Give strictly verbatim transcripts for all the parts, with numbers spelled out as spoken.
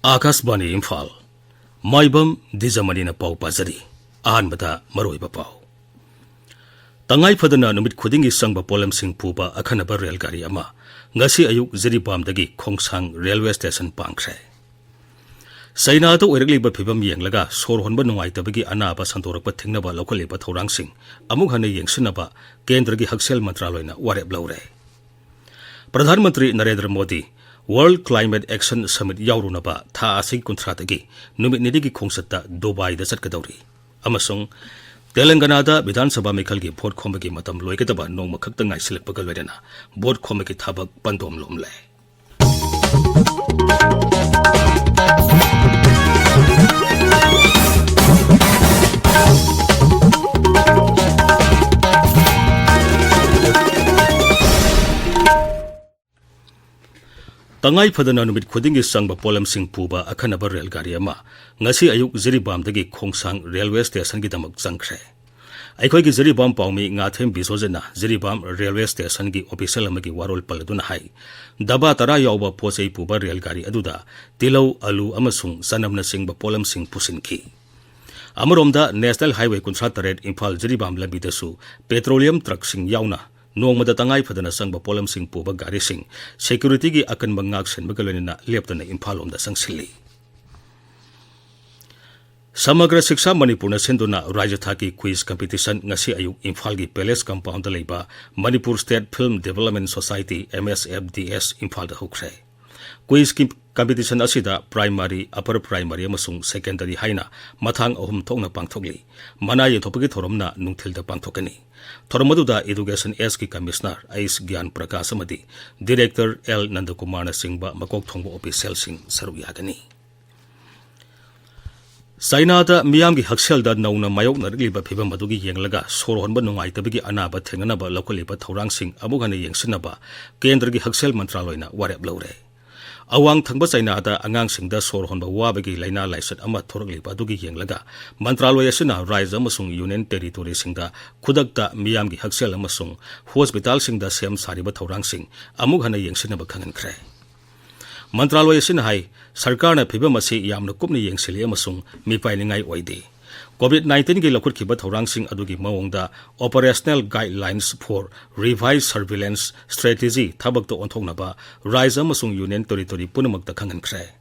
ꯑꯥꯀꯥꯁꯕꯥꯅꯤ ꯏꯝꯐꯥꯜ꯫ ꯃꯥꯏꯕꯝ ꯗꯤꯖꯃꯅꯤꯅ ꯄꯥꯎ ꯄꯥꯖꯔꯤ꯫ ꯑꯍꯥꯟꯕꯗ ꯃꯔꯨꯑꯣꯏꯕ ꯄꯥꯎ꯫ ꯇꯉꯥꯏ ꯐꯗꯅ ꯅꯨꯃꯤꯠ ꯈꯨꯗꯤꯡꯒꯤ ꯆꯪꯕ ꯄꯣꯠꯂꯝꯁꯤꯡ ꯄꯨꯕ ꯑꯈꯟꯅꯕ ꯔꯦꯜ ꯒꯥꯔꯤ ꯑꯃ ꯉꯁꯤ ꯑꯌꯨꯛ ꯖꯤꯔꯤꯕꯥꯝꯗꯒꯤ ꯈꯣꯡꯁꯥꯡ ꯔꯦꯜꯋꯦ ꯁ꯭ꯇꯦꯁꯟ ꯄꯥꯡꯈ꯭ꯔꯦ꯫ ꯆꯩꯅꯥꯗ ꯑꯣꯏꯔꯛꯂꯤꯕ ꯐꯤꯕꯝ ꯌꯦꯡꯂꯒ ꯁꯣꯔ ꯍꯣꯟꯕ ꯅꯨꯡꯉꯥꯏꯇꯕꯒꯤ ꯑꯅꯥꯕ ꯁꯟꯗꯣꯔꯛꯄ ꯊꯤꯡꯅꯕ ꯂꯧꯈꯠꯂꯤꯕ ꯊꯧꯔꯥꯡꯁꯤꯡ ꯑꯃꯨꯛ ꯍꯟꯅ ꯌꯦꯡꯁꯤꯟꯅꯕ ꯀꯦꯟꯗ꯭ꯔꯒꯤ ꯍꯛꯁꯦꯜ ꯃꯟꯇ꯭ꯔꯥꯂꯣꯏꯅ ꯋꯥꯔꯦꯞ ꯂꯧꯔꯦ꯫ Pradhan Mantri Narendra Modi World Climate Action Summit ꯌꯥꯎꯔꯨꯅꯕ ꯊꯥ ꯑꯁꯤꯒꯤ ꯀꯨꯟꯊ꯭ꯔꯥꯗꯒꯤ ꯅꯨꯃꯤꯠ ꯅꯤꯅꯤꯒꯤ ꯈꯣꯡꯆꯠꯇ ꯗꯨꯕꯥꯏꯗ ꯆꯠꯀꯗꯧꯔꯤ꯫ ꯑꯃꯁꯨꯡ ꯇꯦꯂꯪꯒꯅꯥꯗ ꯕꯤꯙꯥꯟ ꯁꯚꯥ ꯃꯤꯈꯜꯒꯤ ꯚꯣꯠ ꯈꯣꯝꯕꯒꯤ ꯃꯇꯝ ꯂꯣꯏꯒꯗꯕ ꯅꯣꯡꯃ ꯈꯛꯇ ꯉꯥꯏꯁꯤꯜꯂꯛꯄꯒ ꯂꯣꯏꯅꯅ ꯚꯣꯠ ꯈꯣꯝꯕꯒꯤ ꯊꯕꯛ ꯄꯟꯗꯣꯝ ꯂꯣꯝꯂꯦ꯫ ꯇꯉꯥꯏ ꯐꯗꯅ ꯅꯨꯃꯤꯠ ꯈꯨꯗꯤꯡꯒꯤ ꯆꯪꯕ ꯄꯣꯠꯂꯝꯁꯤꯡ ꯄꯨꯕ ꯑꯈꯟꯅꯕ ꯔꯦꯜ ꯒꯥꯔꯤ ꯑꯃ ꯉꯁꯤ ꯑꯌꯨꯛ ꯖꯤꯔꯤꯕꯥꯝꯗꯒꯤ ꯈꯣꯡꯁꯥꯡ ꯔꯦꯜꯋꯦ ꯁ꯭ꯇꯦꯁꯟꯒꯤꯗꯃꯛ ꯆꯪꯈ꯭ꯔꯦ꯫ ꯑꯩꯈꯣꯏꯒꯤ ꯖꯤꯔꯤꯕꯥꯝ ꯄꯥꯎꯃꯤ ꯉꯥꯊꯦꯝ ꯕꯤꯁꯣꯖꯤꯠꯅ ꯖꯤꯔꯤꯕꯥꯝ ꯔꯦꯜꯋꯦ ꯁ꯭ꯇꯦꯁꯟꯒꯤ ꯑꯣꯐꯤꯁꯤꯌꯦꯜ ꯑꯃꯒꯤ ꯋꯥꯔꯣꯜ ꯄꯜꯂꯗꯨꯅ ꯍꯥꯏ, ꯗꯕꯥ ꯇꯔꯥ ꯌꯥꯎꯕ ꯄꯣꯠ ꯆꯩ ꯄꯨꯕ ꯔꯦꯜ ꯒꯥꯔꯤ ꯑꯗꯨꯗ ꯇꯤꯜꯍꯧ, ꯑꯂꯨ ꯑꯃꯁꯨꯡ ꯆꯅꯝꯅꯆꯤꯡꯕ ꯄꯣꯠꯂꯝꯁꯤꯡ ꯄꯨꯁꯤꯟꯈꯤ꯫ ꯑꯃꯔꯣꯝꯗ, ꯅꯦꯁꯅꯦꯜ ꯍꯥꯏꯋꯦ ꯀꯨꯟꯊ꯭ꯔꯥ ꯇꯔꯦꯠ ꯏꯝꯐꯥꯜ ꯖꯤꯔꯤꯕꯥꯝ ꯂꯝꯕꯤꯗꯁꯨ ꯄꯦꯇ꯭ꯔꯣꯂꯤꯌꯝ ꯇ꯭ꯔꯛꯁꯤꯡ ꯌꯥꯎꯅ ꯅꯣꯡꯃꯗ ꯇꯉꯥꯏ ꯐꯗꯅ ꯆꯪꯕ ꯄꯣꯠꯂꯝꯁꯤꯡ ꯄꯨꯕ ꯒꯥꯔꯤꯁꯤꯡ ꯁꯦꯀ꯭ꯌꯨꯔꯤꯇꯤꯒꯤ ꯑꯀꯟꯕ ꯉꯥꯛ ꯁꯦꯟꯕꯒ ꯂꯣꯏꯅꯅ ꯂꯦꯞꯇꯅ ꯏꯝꯐꯥꯜ ꯂꯣꯝꯗ ꯆꯪꯁꯤꯜꯂꯤ꯫ ꯁꯃꯒ꯭ꯔ ꯁꯤꯛꯁꯥ ꯃꯅꯤꯄꯨꯔꯅ ꯁꯤꯟꯗꯨꯅ ꯔꯥꯖ꯭ꯌ ꯊꯥꯛꯀꯤ ꯀ꯭ꯋꯤꯖ ꯀꯝꯄꯤꯇꯤꯁꯟ ꯉꯁꯤ ꯑꯌꯨꯛ ꯏꯝꯐꯥꯜꯒꯤ ꯄꯦꯂꯦꯁ ꯀꯝꯄꯥꯎꯟꯗ ꯂꯩꯕ Manipur state film development society, M S F D S, ꯏꯝꯐꯥꯜꯗ ꯍꯧꯈ꯭ꯔꯦ꯫ ꯀ꯭ꯋꯤꯖꯀꯤ ꯀꯝꯄꯤꯇꯤꯁꯟ ꯑꯁꯤꯗ ꯄ꯭ꯔꯥꯏꯃꯥꯔꯤ, ꯑꯄꯔ ꯄ꯭ꯔꯥꯏꯃꯥꯔꯤ ꯑꯃꯁꯨꯡ ꯁꯦꯀꯦꯟꯗꯔꯤ ꯍꯥꯏꯅ ꯃꯊꯥꯡ ꯑꯍꯨꯝ ꯊꯣꯛꯅ ꯄꯥꯡꯊꯣꯛꯂꯤ꯫ ꯃꯅꯥ ꯌꯦꯟꯊꯣꯛꯄꯒꯤ ꯊꯧꯔꯝꯅ ꯅꯨꯡꯊꯤꯜꯗ ꯄꯥꯡꯊꯣꯛꯀꯅꯤ꯫ ꯊꯧꯔꯝ ꯑꯗꯨꯗ ꯏꯗꯨꯀꯦꯁꯟ ꯑꯦꯁꯀꯤ ꯀꯃꯤꯁꯅꯔ ꯑꯩꯆ ꯒ꯭ꯌꯥꯟ ꯄ꯭ꯔꯀꯥꯁ ꯑꯃꯗꯤ ꯗꯤꯔꯦꯛꯇꯔ ꯑꯦꯜ ꯅꯟꯗꯀꯨꯃꯥꯔꯅꯆꯤꯡꯕ ꯃꯀꯣꯛ ꯊꯣꯡꯕ ꯑꯣꯐꯤꯁꯤꯌꯦꯜꯁꯤꯡ ꯁꯔꯨꯛ ꯌꯥꯒꯅꯤ꯫ ꯆꯥꯏꯅꯥꯗ ꯃꯤꯌꯥꯝꯒꯤ ꯍꯛꯁꯦꯜꯗ ꯅꯧꯅ ꯃꯥꯌꯣꯛꯅꯔꯛꯂꯤꯕ ꯐꯤꯚꯝ ꯑꯗꯨꯒꯤ ꯌꯦꯡꯂꯒ ꯁꯣꯔ ꯍꯣꯟꯕ ꯅꯨꯡꯉꯥꯏꯇꯕꯒꯤ ꯑꯅꯥꯕ ꯊꯦꯡꯅꯅꯕ ꯂꯧꯈꯠꯂꯤꯕ ꯊꯧꯔꯥꯡꯁꯤꯡ ꯑꯃꯨꯛ ꯍꯟꯅ ꯌꯦꯡꯁꯤꯟꯅꯕ ꯀꯦꯟꯗ꯭ꯔꯒꯤ ꯍꯛꯁꯦꯜ ꯃꯟꯇ꯭ꯔꯥꯂꯣꯏꯅ ꯋꯥꯔꯦꯞ ꯂꯧꯔꯦ꯫ ꯑꯋꯥꯡ ꯊꯪꯕ ꯆꯥꯏꯅꯥꯗ ꯑꯉꯥꯡꯁꯤꯡꯗ ꯁꯣꯔ ꯍꯣꯟꯕ ꯋꯥꯕꯒꯤ ꯂꯥꯏꯅꯥ ꯂꯥꯏꯆꯠ ꯑꯃ ꯊꯣꯔꯛꯂꯤꯕ ꯑꯗꯨꯒꯤ ꯌꯦꯡꯂꯒ ꯃꯟꯇ꯭ꯔꯥꯂꯣꯏ ꯑꯁꯤꯅ ꯔꯥꯖ꯭ꯌ ꯑꯃꯁꯨꯡ ꯌꯨꯅꯤꯌꯟ ꯇꯦꯔꯤꯇꯣꯔꯤꯁꯤꯡꯗ ꯈꯨꯗꯛꯇ ꯃꯤꯌꯥꯝꯒꯤ ꯍꯛꯁꯦꯜ ꯑꯃꯁꯨꯡ ꯍꯣꯁꯄꯤꯇꯥꯜꯁꯤꯡꯗ ꯁꯦꯝ ꯁꯥꯔꯤꯕ ꯊꯧꯔꯥꯡꯁꯤꯡ ꯑꯃꯨꯛ ꯍꯟꯅ ꯌꯦꯡꯁꯤꯟꯅꯕ ꯈꯪꯍꯟꯈ꯭ꯔꯦ꯫ ꯃꯟꯇ꯭ꯔꯥꯂꯣꯏ ꯑꯁꯤꯅ ꯍꯥꯏ, ꯁꯔꯀꯥꯔꯅ ꯐꯤꯚꯝ ꯑꯁꯤ ꯌꯥꯝꯅ ꯀꯨꯞꯅ ꯌꯦꯡꯁꯤꯜꯂꯤ ꯑꯃꯁꯨꯡ ꯃꯤꯄꯥꯏꯅꯤꯡꯉꯥꯏ ꯑꯣꯏꯗꯦ꯫ COVID nineteen ꯒꯤ ꯂꯧꯈꯠꯈꯤꯕ ꯊꯧꯔꯥꯡꯁꯤꯡ ꯑꯗꯨꯒꯤ ꯃꯑꯣꯡꯗ Operational Guidelines for Revised Surveillance Strategy ꯊꯕꯛꯇ ꯑꯣꯟꯊꯣꯛꯅꯕ ꯔꯥꯖ꯭ꯌ ꯑꯃꯁꯨꯡ Union Territory ꯄꯨꯝꯅꯃꯛꯇ ꯈꯪꯍꯟꯈ꯭ꯔꯦ꯫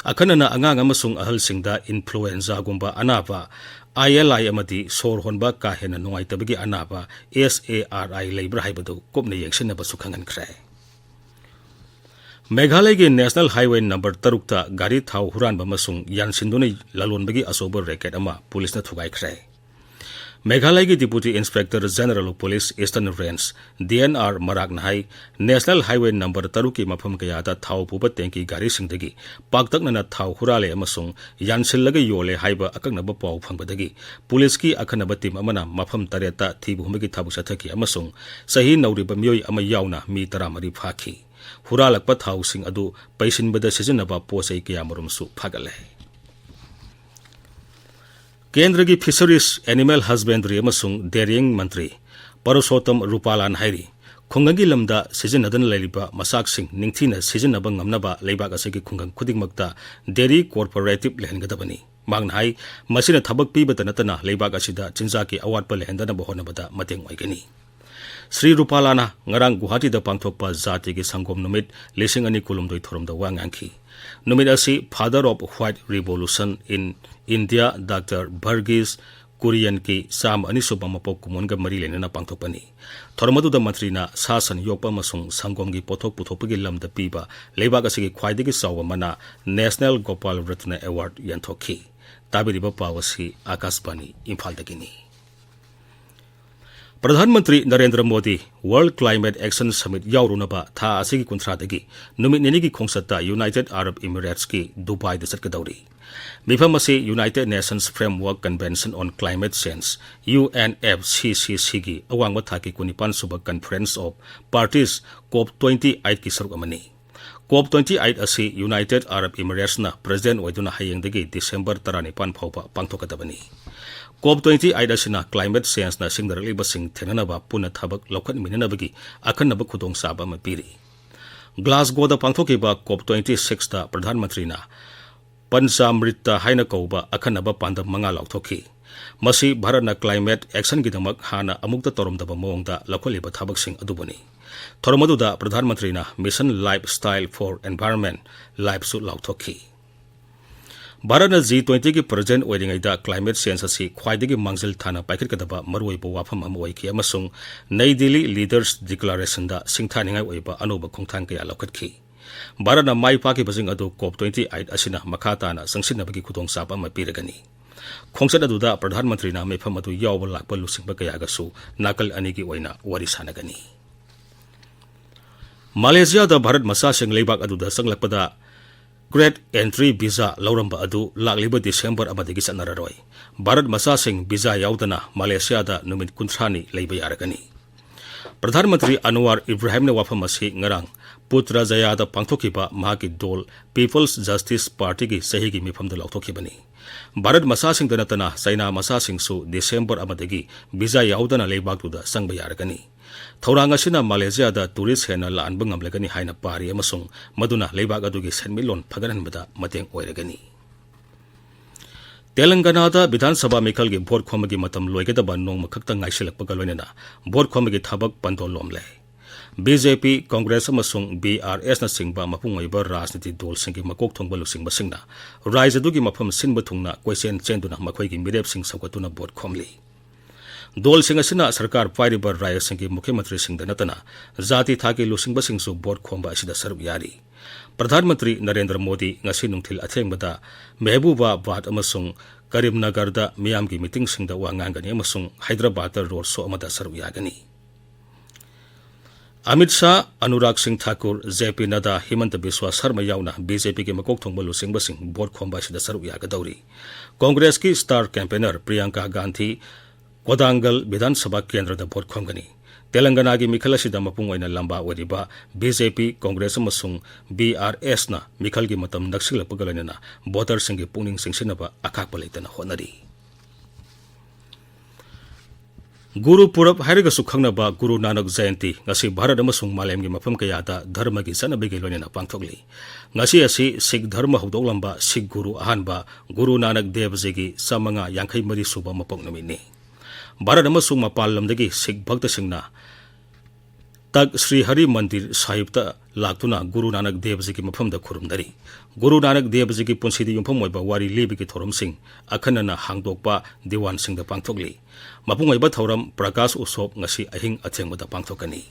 ꯑꯈꯟꯅꯅ ꯑꯉꯥꯡ ꯑꯃꯁꯨꯡ ꯑꯍꯜꯁꯤꯡꯗ influenzaꯒꯨꯝꯕ ꯑꯅꯥꯕ, ILI ꯑꯃꯗꯤ ꯁꯣꯔ ꯍꯣꯟꯕ ꯀꯥ ꯍꯦꯟꯅ ꯅꯨꯡꯉꯥꯏꯇꯕꯒꯤ ꯑꯅꯥꯕ, SARI ꯂꯩꯕ꯭ꯔꯥ ꯍꯥꯏꯕꯗꯨ ꯀꯨꯞꯅ ꯌꯦꯡꯁꯤꯟꯅꯕꯁꯨ ꯈꯪꯍꯟꯈ꯭ꯔꯦ꯫ ꯃꯦꯘꯥꯂꯌꯒꯤ National Highway number ꯇꯔꯨꯛꯇ ꯒꯥꯔꯤ ꯊꯥꯎ ꯍꯨꯔꯥꯟꯕ ꯑꯃꯁꯨꯡ ꯌꯥꯟꯁꯤꯟꯗꯨꯅ ꯂꯂꯣꯟꯕꯒꯤ ꯑꯆꯧꯕ racket ꯑꯃ ꯄꯨꯂꯤꯁꯅ ꯊꯨꯒꯥꯏꯈ꯭ꯔꯦ꯫ ꯃꯦꯘꯥꯂꯌꯒꯤ Deputy Inspector General of Police Eastern Range, DNR ꯃꯔꯥꯛꯅ high, National Highway number ꯇꯔꯨꯛꯀꯤ ꯃꯐꯝ ꯀꯌꯥꯗ ꯊꯥꯎ ꯄꯨꯕ tanky ꯒꯥꯔꯤꯁꯤꯡꯗꯒꯤ ꯄꯥꯛꯇꯛꯅꯅ ꯊꯥꯎ ꯍꯨꯔꯥꯜꯂꯦ ꯑꯃꯁꯨꯡ ꯌꯥꯟꯁꯤꯜꯂꯒ ꯌꯣꯜꯂꯦ ꯍꯥꯏꯕ ꯑꯀꯛꯅꯕ ꯄꯥꯎ ꯐꯪꯕꯗꯒꯤ ꯄꯨꯂꯤꯁꯀꯤ ꯑꯈꯟꯅꯕ team ꯑꯃꯅ ꯃꯐꯝ ꯇꯔꯦꯠꯇ ꯊꯤꯕ ꯍꯨꯝꯕꯒꯤ ꯊꯕꯛ ꯆꯠꯊꯈꯤ ꯑꯃꯁꯨꯡ ꯆꯍꯤ ꯅꯧꯔꯤꯕ ꯃꯤꯑꯣꯏ ꯑꯃ ꯌꯥꯎꯅ ꯃꯤ ꯇꯔꯥꯃꯔꯤ ꯐꯥꯈꯤ꯫ ꯍꯨꯔꯥꯜꯂꯛꯄ ꯊꯥꯎꯁꯤꯡ ꯑꯗꯨ ꯄꯩꯁꯤꯟꯕꯗ ꯁꯤꯖꯤꯟꯅꯕ ꯄꯣꯠ ꯆꯩ ꯀꯌꯥꯃꯔꯨꯝꯁꯨ ꯐꯥꯒꯠꯂꯦ꯫ ꯀꯦꯟꯗ꯭ꯔꯒꯤ Fisheries, Animal Husbandry ꯑꯃꯁꯨꯡ Dairying ꯃꯟꯇ꯭ꯔꯤ ꯄꯔꯁꯣꯠꯇꯝ ꯔꯨꯄꯥꯂꯥꯟ ꯍꯥꯏꯔꯤ, ꯈꯨꯡꯒꯪꯒꯤ ꯂꯝꯗ ꯁꯤꯖꯤꯟꯅꯗꯨꯅ ꯂꯩꯔꯤꯕ ꯃꯆꯥꯛꯁꯤꯡ ꯅꯤꯡꯊꯤꯅ ꯁꯤꯖꯤꯟꯅꯕ ꯉꯝꯅꯕ ꯂꯩꯕꯥꯛ ꯑꯁꯤꯒꯤ ꯈꯨꯡꯒꯪ ꯈꯨꯗꯤꯡꯃꯛꯇ dairy cooperative ꯂꯩꯍꯟꯒꯗꯕꯅꯤ꯫ ꯃꯍꯥꯛꯅ ꯍꯥꯏ, ꯃꯁꯤꯅ ꯊꯕꯛ ꯄꯤꯕꯇ ꯅꯠꯇꯅ ꯂꯩꯕꯥꯛ ꯑꯁꯤꯗ ꯆꯤꯟꯖꯥꯛꯀꯤ ꯑꯋꯥꯠꯄ ꯂꯩꯍꯟꯗꯅꯕ ꯍꯣꯠꯅꯕꯗ ꯃꯇꯦꯡ ꯑꯣꯏꯒꯅꯤ꯫ ꯁ꯭ꯔꯤ ꯔꯨꯄꯥꯂꯥꯅ ꯉꯔꯥꯡ ꯒꯨꯋꯥꯍꯥꯇꯤꯗ ꯄꯥꯡꯊꯣꯛꯄ ꯖꯥꯇꯤꯒꯤ ꯁꯪꯒꯣꯝ ꯅꯨꯃꯤꯠ ꯂꯤꯁꯤꯡ ꯑꯅꯤ ꯀꯨꯟꯍꯨꯝꯗꯣꯏ ꯊꯧꯔꯝꯗ ꯋꯥ ꯉꯥꯡꯈꯤ꯫ ꯅꯨꯃꯤꯠ ꯑꯁꯤ Father of White Revolution in India, Doctor Verghese Kurrientkꯤ ꯆꯥꯝꯃ ꯑꯅꯤ ꯁꯨꯕ ꯃꯄꯣꯛ ꯀꯨꯝꯑꯣꯟꯒ ꯃꯔꯤ ꯂꯩꯅꯅ ꯄꯥꯡꯊꯣꯛꯄꯅꯤ꯫ ꯊꯧꯔꯝ ꯑꯗꯨꯗ ꯃꯟꯇ꯭ꯔꯤꯅ ꯁꯥ ꯁꯟ ꯌꯣꯛꯄ ꯑꯃꯁꯨꯡ ꯁꯪꯒꯣꯝꯒꯤ ꯄꯣꯠꯊꯣꯛ ꯄꯨꯊꯣꯛꯄꯒꯤ ꯂꯝꯗ ꯄꯤꯕ ꯂꯩꯕꯥꯛ ꯑꯁꯤꯒꯤ ꯈ꯭ꯋꯥꯏꯗꯒꯤ ꯆꯥꯎꯕ ꯃꯅꯥ National Gopal Ratna Award ꯌꯦꯟꯊꯣꯛꯈꯤ꯫ ꯇꯥꯕꯤꯔꯤꯕ ꯄꯥꯎ ꯑꯁꯤ ꯑꯥꯀꯥꯁꯕꯥꯅꯤ ꯏꯝꯐꯥꯜꯗꯒꯤꯅꯤ꯫ Pradhan Mantri Narendra Modi World Climate Action Summit ꯌꯥꯎꯔꯨꯅꯕ ꯊꯥ ꯑꯁꯤꯒꯤ ꯀꯨꯟꯊ꯭ꯔꯥꯗꯒꯤ ꯅꯨꯃꯤꯠ ꯅꯤꯅꯤꯒꯤ ꯈꯣꯡꯆꯠꯇ United Arab Emiratesꯀꯤ ꯗꯨꯕꯥꯏꯗ ꯆꯠꯀꯗꯧꯔꯤ꯫ ꯃꯤꯐꯝ ꯑꯁꯤ United Nations Framework Convention on Climate Change, UNFCCCꯒꯤ ꯑꯋꯥꯡꯕ ꯊꯥꯛꯀꯤ ꯀꯨꯟꯅꯤꯄꯥꯟ ꯁꯨꯕ Conference of Parties, COP twenty eightꯀꯤ ꯁꯔꯨꯛ ꯑꯃꯅꯤ꯫ COP twenty eight ꯑꯁꯤ United Arab Emiratesꯅ president ꯑꯣꯏꯗꯨꯅ ꯍꯌꯦꯡꯗꯒꯤ December ꯇꯔꯥꯅꯤꯄꯥꯟ ꯐꯥꯎꯕ ꯄꯥꯡꯊꯣꯛꯀꯗꯕꯅꯤ꯫ COP twenty eight ꯑꯁꯤꯅ climate changeꯅ ꯁꯤꯡꯅꯔꯛꯂꯤꯕꯁꯤꯡ ꯊꯦꯡꯅꯅꯕ ꯄꯨꯟꯅ ꯊꯕꯛ ꯂꯧꯈꯠꯃꯤꯟꯅꯅꯕꯒꯤ ꯑꯈꯟꯅꯕ ꯈꯨꯗꯣꯡꯆꯥꯕ ꯑꯃ ꯄꯤꯔꯤ꯫ ꯒ꯭ꯂꯥꯁꯒꯣꯗ ꯄꯥꯡꯊꯣꯛꯈꯤꯕ ꯀꯣꯞ ꯇ꯭ꯋꯦꯟꯇꯤ ꯁꯤꯛꯁꯇ ꯄ꯭ꯔꯙꯥꯟ ꯃꯟꯇ꯭ꯔꯤꯅ ꯄꯟꯆꯥꯃ꯭ꯔꯤꯇ ꯍꯥꯏꯅ ꯀꯧꯕ ꯑꯈꯟꯅꯕ ꯄꯥꯟꯗꯝ ꯃꯉꯥ ꯂꯥꯎꯊꯣꯛꯈꯤ꯫ ꯃꯁꯤ ꯚꯥꯔꯠꯅ climate actionꯒꯤꯗꯃꯛ ꯍꯥꯟꯅ ꯑꯃꯨꯛꯇ ꯇꯧꯔꯝꯗꯕ ꯃꯑꯣꯡꯗ ꯂꯧꯈꯠꯂꯤꯕ ꯊꯕꯛꯁꯤꯡ ꯑꯗꯨꯕꯨꯅꯤ꯫ ꯊꯧꯔꯝ ꯑꯗꯨꯗ ꯄ꯭ꯔꯙꯥꯟ ꯃꯟꯇ꯭ꯔꯤꯅ Mission Lifestyle for Environment, ꯂꯥꯏꯐꯁꯨ ꯂꯥꯎꯊꯣꯛꯈꯤ꯫ ꯚꯥꯔꯠꯅ ꯖꯤ ꯇ꯭ꯋꯦꯟꯇꯤꯒꯤ ꯄ꯭ꯔꯁꯤꯗꯦꯟꯠ ꯑꯣꯏꯔꯤꯉꯩꯗ climate change ꯑꯁꯤ ꯈ꯭ꯋꯥꯏꯗꯒꯤ ꯃꯥꯡꯖꯤꯜ ꯊꯥꯅ ꯄꯥꯏꯈꯠꯀꯗꯕ ꯃꯔꯨꯑꯣꯏꯕ ꯋꯥꯐꯝ ꯑꯃ ꯑꯣꯏꯈꯤ ꯑꯃꯁꯨꯡ ꯅꯩ ꯗꯤꯜꯂꯤ Leaders Declarationꯗ ꯁꯤꯡꯊꯥꯅꯤꯡꯉꯥꯏ ꯑꯣꯏꯕ ꯑꯅꯧꯕ ꯈꯣꯡꯊꯥꯡ ꯀꯌꯥ ꯂꯧꯈꯠꯈꯤ꯫ ꯚꯥꯔꯠꯅ ꯃꯥꯏ ꯄꯥꯛꯈꯤꯕꯁꯤꯡ ꯑꯗꯨ ꯀꯣꯞ ꯇ꯭ꯋꯦꯟꯇꯤ ꯑꯩꯠ ꯑꯁꯤꯅ ꯃꯈꯥ ꯇꯥꯅ ꯆꯪꯁꯤꯟꯅꯕꯒꯤ ꯈꯨꯗꯣꯡꯆꯥꯕ ꯑꯃ ꯄꯤꯔꯒꯅꯤ꯫ ꯈꯣꯡꯆꯠ ꯑꯗꯨꯗ ꯄ꯭ꯔꯙꯥꯟ ꯃꯟꯇ꯭ꯔꯤꯅ ꯃꯤꯐꯝ ꯑꯗꯨ ꯌꯥꯎꯕ ꯂꯥꯛꯄ ꯂꯨꯆꯤꯡꯕ ꯀꯌꯥꯒꯁꯨ ꯅꯥꯀꯜ ꯑꯅꯤꯒꯤ ꯑꯣꯏꯅ ꯋꯥꯔꯤ ꯁꯥꯟꯅꯒꯅꯤ꯫ ꯃꯥꯂꯦꯁꯤꯌꯥꯗ ꯚꯥꯔꯠ ꯃꯆꯥꯁꯤꯡ ꯂꯩꯕꯥꯛ ꯑꯗꯨꯗ ꯆꯪꯂꯛꯄꯗ Great Entry Visa ꯂꯧꯔꯝꯕ ꯑꯗꯨ ꯂꯥꯛꯂꯤꯕ ꯗꯤꯁꯦꯝꯕꯔ ꯑꯃꯗꯒꯤ ꯆꯠꯅꯔꯔꯣꯏ꯫ ꯚꯥꯔꯠ ꯃꯆꯥꯁꯤꯡ visa ꯌꯥꯎꯗꯅ ꯃꯥꯂꯦꯁꯤꯌꯥꯗ ꯅꯨꯃꯤꯠ ꯀꯨꯟꯊ꯭ꯔꯥꯅꯤ ꯂꯩꯕ ꯌꯥꯔꯒꯅꯤ꯫ ꯄ꯭ꯔꯙꯥꯟ ꯃꯟꯇ꯭ꯔꯤ ꯑꯟꯋꯥꯔ ꯏꯕ꯭ꯔꯥꯍꯤꯝꯅ ꯋꯥꯐꯝ ꯑꯁꯤ ꯉꯔꯥꯡ ꯄꯨꯇ꯭ꯔꯖꯌꯥꯗ ꯄꯥꯡꯊꯣꯛꯈꯤꯕ ꯃꯍꯥꯛꯀꯤ ꯗꯣꯜ People's Justice Partyꯒꯤ ꯆꯍꯤꯒꯤ ꯃꯤꯐꯝꯗ ꯂꯥꯎꯊꯣꯛꯈꯤꯕꯅꯤ꯫ ꯚꯥꯔꯠ ꯃꯆꯥꯁꯤꯡꯗ ꯅꯠꯇꯅ ꯆꯩꯅꯥ ꯃꯆꯥꯁꯤꯡꯁꯨ ꯗꯤꯁꯦꯝꯕꯔ ꯑꯃꯗꯒꯤ visa ꯌꯥꯎꯗꯅ ꯂꯩꯕꯥꯛꯇꯨꯗ ꯆꯪꯕ ꯌꯥꯔꯒꯅꯤ꯫ ꯊꯧꯔꯥꯡ ꯑꯁꯤꯅ ꯃꯥꯂꯦꯁꯤꯌꯥꯗ tourist ꯍꯦꯟꯅ ꯂꯥꯛꯍꯟꯕ ꯉꯝꯂꯒꯅꯤ ꯍꯥꯏꯅ ꯄꯥꯔꯤ ꯑꯃꯁꯨꯡ ꯃꯗꯨꯅ ꯂꯩꯕꯥꯛ ꯑꯗꯨꯒꯤ ꯁꯦꯟꯃꯤꯠꯂꯣꯟ ꯐꯒꯠꯍꯟꯕꯗ ꯃꯇꯦꯡ ꯑꯣꯏꯔꯒꯅꯤ꯫ ꯇꯦꯂꯪꯒꯅꯥꯗ ꯕꯤꯙꯥꯟ ꯁꯚꯥ ꯃꯤꯈꯜꯒꯤ ꯚꯣꯠ ꯈꯣꯝꯕꯒꯤ ꯃꯇꯝ ꯂꯣꯏꯒꯗꯕ ꯅꯣꯡꯃ ꯈꯛꯇ ꯉꯥꯏꯁꯤꯜꯂꯛꯄꯒ ꯂꯣꯏꯅꯅ ꯚꯣꯠ ꯈꯣꯝꯕꯒꯤ ꯊꯕꯛ ꯄꯟꯗꯣ ꯂꯣꯝꯂꯦ꯫ ꯕꯤ ꯖꯦ ꯄꯤ, ꯀꯪꯒ꯭ꯔꯦꯁ ꯑꯃꯁꯨꯡ ꯕꯤ ꯑꯥꯔ ꯑꯦꯁꯅꯆꯤꯡꯕ ꯃꯄꯨꯡ ꯑꯣꯏꯕ ꯔꯥꯖꯅꯤꯇꯤ ꯗꯣꯜꯁꯤꯡꯒꯤ ꯃꯀꯣꯛ ꯊꯣꯡꯕ ꯂꯨꯆꯤꯡꯕꯁꯤꯡꯅ ꯔꯥꯏꯖ꯭ꯌꯗꯨꯒꯤ ꯃꯐꯝ ꯁꯤꯟꯕ ꯊꯨꯡꯅ ꯀꯣꯏꯆꯦꯟ ꯆꯦꯟꯗꯨꯅ ꯃꯈꯣꯏꯒꯤ ꯃꯤꯔꯦꯞꯁꯤꯡ ꯁꯧꯒꯠꯇꯨꯅ ꯚꯣꯠ ꯈꯣꯝꯂꯤ꯫ ꯗꯣꯜꯁꯤꯡ ꯑꯁꯤꯅ ꯁꯔꯀꯥꯔ ꯄꯥꯏꯔꯤꯕ ꯔꯥꯖ꯭ꯌꯁꯤꯡꯒꯤ ꯃꯨꯈ꯭ꯌ ꯃꯟꯇ꯭ꯔꯤꯁꯤꯡꯗ ꯅꯠꯇꯅ ꯖꯥꯇꯤ ꯊꯥꯛꯀꯤ ꯂꯨꯆꯤꯡꯕꯁꯤꯡꯁꯨ ꯚꯣꯠ ꯈꯣꯝꯕ ꯑꯁꯤꯗ ꯁꯔꯨꯛ ꯌꯥꯔꯤ꯫ ꯄ꯭ꯔꯙꯥꯟ ꯃꯟꯇ꯭ꯔꯤ ꯅꯔꯦꯟꯗ꯭ꯔ ꯃꯣꯗꯤ ꯉꯁꯤ ꯅꯨꯡꯊꯤꯜ ꯑꯊꯦꯡꯕꯗ ꯃꯦꯍꯕꯨꯕꯥꯕꯥꯗ ꯑꯃꯁꯨꯡ ꯀꯔꯤꯝꯅꯒꯔꯗ ꯃꯤꯌꯥꯝꯒꯤ ꯃꯤꯇꯤꯡꯁꯤꯡꯗ ꯋꯥ ꯉꯥꯡꯒꯅꯤ ꯑꯃꯁꯨꯡ ꯍꯥꯏꯗ꯭ꯔꯕꯥꯗꯇ ꯔꯣꯗ ꯁꯣ ꯑꯃꯗ ꯁꯔꯨꯛ ꯌꯥꯒꯅꯤ꯫ ꯑꯃꯤꯠ ꯁꯥꯍ, ꯑꯅꯨꯔꯥꯒ ꯁꯤꯡ ꯊꯥꯀꯨꯔ, ꯖꯦ ꯄꯤ ꯅꯗꯥ, ꯍꯤꯃꯟꯇ ꯕꯤꯁ꯭ꯋꯥ ꯁꯔꯃ ꯌꯥꯎꯅ ꯕꯤ ꯖꯦ ꯄꯤꯒꯤ ꯃꯀꯣꯛ ꯊꯣꯡꯕ ꯂꯨꯆꯤꯡꯕꯁꯤꯡ ꯚꯣꯠ ꯈꯣꯝꯕ ꯑꯁꯤꯗ ꯁꯔꯨꯛ ꯌꯥꯒꯗꯧꯔꯤ꯫ ꯀꯣꯡꯒ꯭ꯔꯦꯁꯀꯤ star campaigner ꯄ꯭ꯔꯤꯌꯥꯡꯀꯥ ꯒꯥꯟꯙꯤ ꯀꯣꯗꯥꯡꯒꯜ ꯕꯤꯙꯥꯟ ꯁꯚꯥ ꯀꯦꯟꯗ꯭ꯔꯗ ꯚꯣꯠ ꯈꯣꯝꯒꯅꯤ꯫ ꯇꯦꯂꯪꯒꯅꯥꯒꯤ ꯃꯤꯈꯜ ꯑꯁꯤꯗ ꯃꯄꯨꯡ ꯑꯣꯏꯅ ꯂꯝꯕꯥ ꯑꯣꯏꯔꯤꯕ ꯕꯤ ꯖꯦ ꯄꯤ, ꯀꯣꯡꯒ꯭ꯔꯦꯁ ꯑꯃꯁꯨꯡ ꯕꯤ ꯑꯥꯔ ꯑꯦꯁꯅ ꯃꯤꯈꯜꯒꯤ ꯃꯇꯝ ꯅꯛꯁꯤꯜꯂꯛꯄꯒ ꯂꯣꯏꯅꯅ ꯚꯣꯇꯔꯁꯤꯡꯒꯤ ꯄꯨꯛꯅꯤꯡ ꯆꯤꯡꯁꯤꯟꯅꯕ ꯑꯈꯥꯛꯄ ꯂꯩꯇꯅ ꯍꯣꯠꯅꯔꯤ꯫ ꯒꯨꯔꯨ ꯄꯨꯔꯕ ꯍꯥꯏꯔꯒꯁꯨ ꯈꯪꯅꯕ ꯒꯨꯔꯨ ꯅꯥꯅꯛ ꯖꯌꯟꯇꯤ ꯉꯁꯤ ꯚꯥꯔꯠ ꯑꯃꯁꯨꯡ ꯃꯥꯂꯦꯝꯒꯤ ꯃꯐꯝ ꯀꯌꯥꯗ ꯙꯔꯃꯒꯤ ꯆꯠꯅꯕꯤꯒꯤ ꯂꯣꯏꯅꯅ ꯄꯥꯡꯊꯣꯛꯂꯤ꯫ ꯉꯁꯤ ꯑꯁꯤ ꯁꯤꯈ ꯙꯔꯃ ꯍꯧꯗꯣꯛꯂꯝꯕ ꯁꯤꯈ ꯒꯨꯔꯨ ꯑꯍꯥꯟꯕ ꯒꯨꯔꯨ ꯅꯥꯅꯛ ꯗꯦꯕꯖꯤꯒꯤ ꯆꯥꯃꯉꯥ ꯌꯥꯡꯈꯩ ꯃꯔꯤ ꯁꯨꯕ ꯃꯄꯣꯛ ꯅꯨꯃꯤꯠꯅꯤ꯫ ꯚꯥꯔꯠ ꯑꯃꯁꯨꯡ ꯃꯄꯥꯟ ꯂꯝꯗꯒꯤ ꯁꯤꯈ ꯚꯛꯇꯁꯤꯡꯅ ꯇꯛ ꯁ꯭ꯔꯤ ꯍꯔꯤ ꯃꯟꯗꯤꯔ ꯁꯥꯍꯤꯕꯇ ꯂꯥꯛꯇꯨꯅ ꯒꯨꯔꯨ ꯅꯥꯅꯛ ꯗꯦꯕꯖꯤꯒꯤ ꯃꯐꯝꯗ ꯈꯨꯔꯨꯝꯅꯔꯤ꯫ ꯒꯨꯔꯨ ꯅꯥꯅꯛ ꯗꯦꯕꯖꯤꯒꯤ ꯄꯨꯟꯁꯤꯗ ꯌꯨꯝꯐꯝ ꯑꯣꯏꯕ ꯋꯥꯔꯤ ꯂꯤꯕꯒꯤ ꯊꯧꯔꯝꯁꯤꯡ ꯑꯈꯟꯅꯅ ꯍꯥꯡꯗꯣꯛꯄ ꯗꯤꯋꯥꯟꯁꯤꯡꯗ ꯄꯥꯡꯊꯣꯛꯂꯤ꯫ ꯃꯄꯨꯡ ꯑꯣꯏꯕ ꯊꯧꯔꯝ ꯄ꯭ꯔꯀꯥꯁ ꯎꯠꯁꯣꯕ ꯉꯁꯤ ꯑꯍꯤꯡ ꯑꯊꯦꯡꯕꯗ ꯄꯥꯡꯊꯣꯛꯀꯅꯤ꯫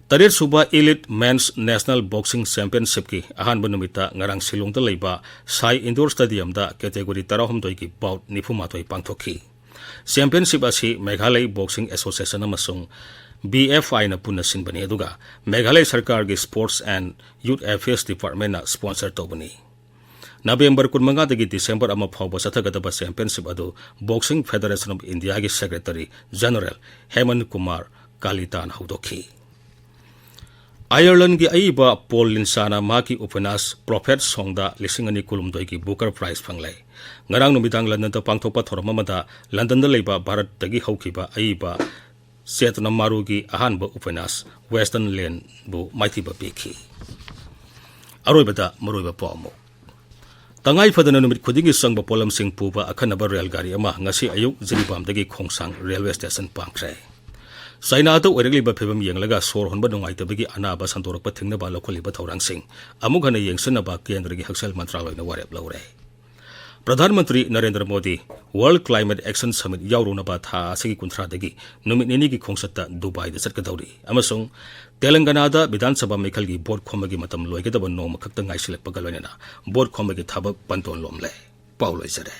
ꯇꯔꯦꯠꯁꯨꯕ Elite Men's National Boxing Championshipꯀꯤ ꯑꯍꯥꯟꯕ ꯅꯨꯃꯤꯠꯇ ꯉꯔꯥꯡ ꯁꯤꯂꯣꯡꯗ ꯂꯩꯕ ꯁꯥꯏ Indoor Stadiumꯗ category ꯇꯔꯥꯍꯨꯝꯗꯣꯏꯒꯤ bout ꯅꯤꯐꯨꯃꯥꯊꯣꯏ ꯄꯥꯡꯊꯣꯛꯈꯤ꯫ Championship ꯑꯁꯤ ꯃꯦꯘꯥꯂꯌ Boxing Association ꯑꯃꯁꯨꯡ B F Iꯅ ꯄꯨꯟꯅ ꯁꯤꯟꯕꯅꯤ, ꯑꯗꯨꯒ ꯃꯦꯘꯥꯂꯌ ꯁꯔꯀꯥꯔꯒꯤ Sports and Youth Affairs Departmentꯅ sponsor ꯇꯧꯕꯅꯤ꯫ ꯅꯕꯦꯝꯕꯔ ꯀꯨꯟꯃꯉꯥꯗꯒꯤ ꯗꯤꯁꯦꯝꯕꯔ ꯑꯃ ꯐꯥꯎꯕ ꯆꯠꯊꯒꯗꯕ championship ꯑꯗꯨ Boxing Federation of Indiaꯒꯤ Secretary General ꯍꯦꯃꯟ Kumar ꯀꯥꯂꯤꯇꯥꯅ ꯍꯧꯗꯣꯛꯈꯤ꯫ ꯑꯥꯌꯔꯂꯦꯟꯒꯤ ꯑꯏꯕ ꯄꯣꯜ ꯂꯤꯟꯁꯥꯅ ꯃꯍꯥꯛꯀꯤ ꯎꯄꯟꯌꯥꯁ Prophet Songꯗ ꯂꯤꯁꯤꯡ ꯑꯅꯤ ꯀꯨꯟꯍꯨꯝꯗꯣꯏꯒꯤ Booker Prize ꯐꯪꯂꯦ꯫ ꯉꯔꯥꯡ ꯅꯨꯃꯤꯗꯥꯡ ꯂꯟꯗꯟꯗ ꯄꯥꯡꯊꯣꯛꯄ ꯊꯧꯔꯝ ꯑꯃꯗ ꯂꯟꯗꯟꯗ ꯂꯩꯕ ꯚꯥꯔꯠꯇꯒꯤ ꯍꯧꯈꯤꯕ ꯑꯏꯕ ꯆꯦꯇꯅ ꯃꯥꯔꯨꯒꯤ ꯑꯍꯥꯟꯕ ꯎꯄꯟꯌꯥꯁ Western Landꯕꯨ ꯃꯥꯏꯊꯤꯕ ꯄꯤꯈꯤ꯫ ꯑꯔꯣꯏꯕꯗ ꯃꯔꯨꯑꯣꯏꯕ ꯄꯥꯎ ꯑꯃꯨꯛ꯫ ꯇꯉꯥꯏ ꯐꯗꯅ ꯅꯨꯃꯤꯠ ꯈꯨꯗꯤꯡꯒꯤ ꯆꯪꯕ ꯄꯣꯠꯂꯝꯁꯤꯡ ꯄꯨꯕ ꯑꯈꯟꯅꯕ ꯔꯦꯜ ꯒꯥꯔꯤ ꯑꯃ ꯉꯁꯤ ꯑꯌꯨꯛ ꯖꯤꯔꯤꯕꯥꯝꯗꯒꯤ ꯈꯣꯡꯁꯥꯡ ꯔꯦꯜꯋꯦ ꯁ꯭ꯇꯦꯁꯟ ꯄꯥꯡꯈ꯭ꯔꯦ꯫ ꯆꯥꯏꯅꯥꯗ ꯑꯣꯏꯔꯛꯂꯤꯕ ꯐꯤꯕꯝ ꯌꯦꯡꯂꯒ ꯁꯣꯔ ꯍꯣꯟꯕ ꯅꯨꯡꯉꯥꯏꯇꯕꯒꯤ ꯑꯅꯥꯕ ꯁꯟꯗꯣꯔꯛꯄ ꯊꯤꯡꯅꯕ ꯂꯧꯈꯠꯂꯤꯕ ꯊꯧꯔꯥꯡꯁꯤꯡ ꯑꯃꯨꯛ ꯍꯟꯅ ꯌꯦꯡꯁꯤꯟꯅꯕ ꯀꯦꯟꯗ꯭ꯔꯒꯤ ꯍꯛꯁꯦꯜ ꯃꯟꯇ꯭ꯔꯥꯂꯣꯏꯅ ꯋꯥꯔꯦꯞ ꯂꯧꯔꯦ꯫ Pradhan Mantri Narendra Modi World Climate Action Summit ꯌꯥꯎꯔꯨꯅꯕ ꯊꯥ ꯑꯁꯤꯒꯤ ꯀꯨꯟꯊ꯭ꯔꯥꯗꯒꯤ ꯅꯨꯃꯤꯠ ꯅꯤꯅꯤꯒꯤ ꯈꯣꯡꯆꯠꯇ ꯗꯨꯕꯥꯏꯗ ꯆꯠꯀꯗꯧꯔꯤ ꯑꯃꯁꯨꯡ ꯇꯦꯂꯪꯒꯅꯥꯗ ꯕꯤꯙꯥꯟ ꯁꯚꯥ ꯃꯤꯈꯜꯒꯤ ꯚꯣꯠ ꯈꯣꯝꯕꯒꯤ ꯃꯇꯝ ꯂꯣꯏꯒꯗꯕ ꯅꯣꯡꯃ ꯈꯛꯇ ꯉꯥꯏꯁꯤꯜꯂꯛꯄꯒ ꯂꯣꯏꯅꯅ ꯚꯣꯠ ꯈꯣꯝꯕꯒꯤ ꯊꯕꯛ ꯄꯟꯊꯨꯡ ꯂꯣꯝꯂꯦ꯫ ꯄꯥꯎ ꯂꯣꯏꯖꯔꯦ꯫